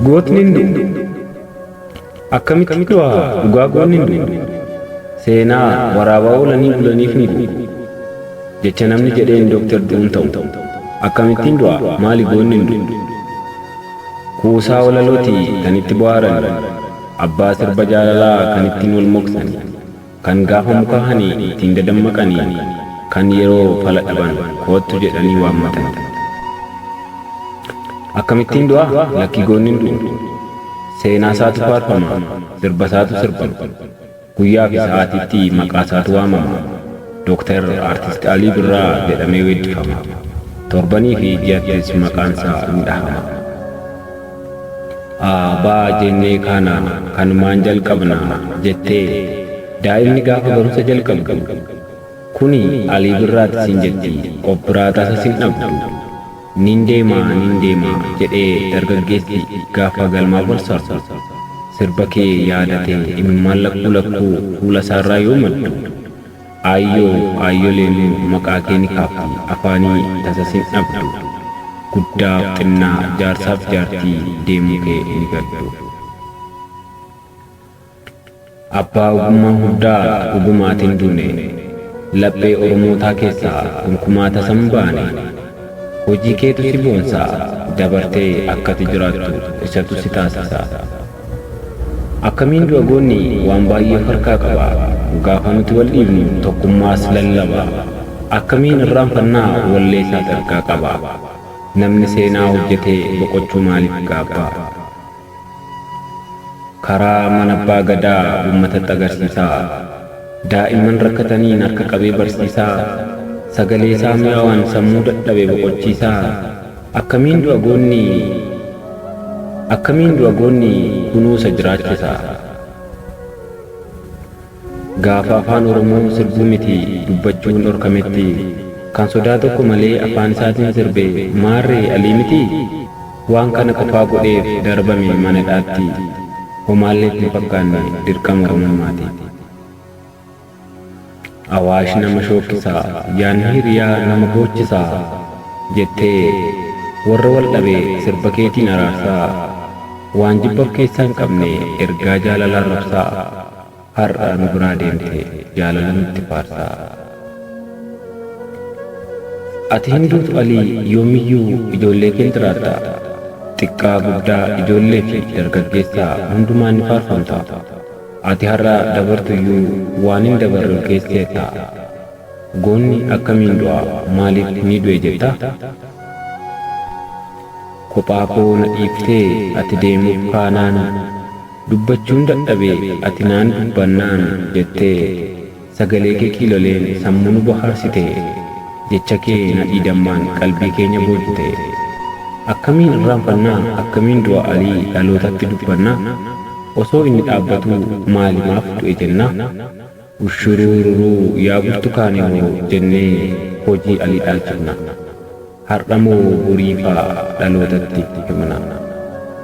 Gootni hin du'u. Akkamitti du'a dhugaa goonni hin du'u. Seenaa waraabaa oolanii bulaniif hin gu'u. Jecha namni jedheen Dooktar du'uun ta'u. Akkamittiin du'a maali goonni hin du'u. Kuusaa walalooti kan itti bohaaran. Abbaa sirba jaalalaa kan ittiin wal moksani. Kan gaafa mukahani ittiin dadammaqani. Kan yeroo fala dhaban koottu jedhanii waammatan. Akkamittiin du'a lakkii goonni hin du'u. Seenaa isaatu faarfama, sirba isaatu sirbama. Guyyaa fi sa'aatiitti maqaa isaatu waamama. Dooktar Artist Alii Birraa jedhamee weeddifama. Torbanii fi ji'attis maqaan isaa ni dhahama. Aabaa jennee kaana kanumaan jalqabna jettee daa'imni gaafa barumsa jalqabdu kuni Alii Birraati siin jetti of biraa tasa sin dhabdu. Nin deema nin deema jedhee dargaggeessi gaafa galmaaf wal sarbu sirba kee yaadatee imimmaan lakkuu lakkuu fuula isaarraa yoo maddu aayyoo aayyoleenuu maqaa kee ni kaafti afaanii tasa sin dhabdu guddaaf xinnaa jaarsaaf jaartii deemuu kee ni gaddu. Abbaa ogummaa huddaa dhuguma ati hin duune. Laphee Oromootaa keessaa gonkumaa tasa hin baane. Hojii keetu si boonsa, dabartee akka ati jiraattu isatu si taasisa. Akkamiin du'a goonni waan baay'ee of harkaa qaba. Gaafa nuti wal dhiibnu tokkummaas lallaba. Akkamiin irraanfannaa wallee isaas ergaa qaba. Namni seenaa hojjetee boqochuu maaliif gaabba? Karaa mana abbaa gadaa uummatatti agarsiisaa. Daa'imman rakkataniin harka qabee barsiisaa. Sagalee isaa mi'aawaan sammuu dadhabe boqochiisaa. Akkamiin du'a goonni Akkamiin du'a goonni kunuunsa jiraachisa. Gaafa afaan Oromoo sirbuu miti dubbachuun dhorkametti kan sodaa tokko malee afaan isaatiin sirbe maarree Alii mitii? Waan kana qofaa godheef darbame mana hidhaatti. Homaallee itti hin fakkaanne dirqama Oromummaati. Awaash nama shookkisa, yaadni hiriyaa nama boochisa jettee warra wal dhabe sirba keetiin araarsaa, waan jibba of keessaa hin qabne ergaa jaalalaa rabsaa har'a nu biraa deemte jaalala nutti faarsaa. Ati hin duutu Alii yoomiyyuu ijoollee keen jiraatta. Xiqqaa guddaa ijoollee fi dargaggeessa hundumaan ni faarfamta. Ati har'a dabartuyyuu waan hin dabarre ol geesseetta. Goonni akkamiin du'a maaliif ni du'e jetta? Kophaa koo na dhiiftee ati deemuuf kaanaan dubbachuun dadhabe ati naan dubbannaan jettee sagalee kee kiiloleen sammuu nu bohaarsite jecha kee nadhii dammaan qalbii keenya boojite. Akkamiin irraanfannaa akkamiin du'a Alii dhalootatti dubbannaa? Osoo inni dhaabbatuu maali maaf du'e jennaa? Ushuruururuu yaa burtukaane hoo jennee hojii Alii dhaalchifna. Har'a moo borii faa dhalootatti himna.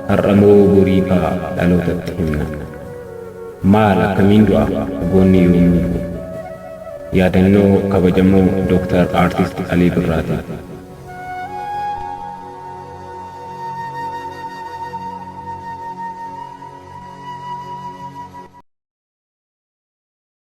Har'a moo borii faa dhalootatti himna. Maal akkamiin du'a goonni yoomuu? Yaadannoo kabajamoo Dooktar Artist Alii Birraatiif.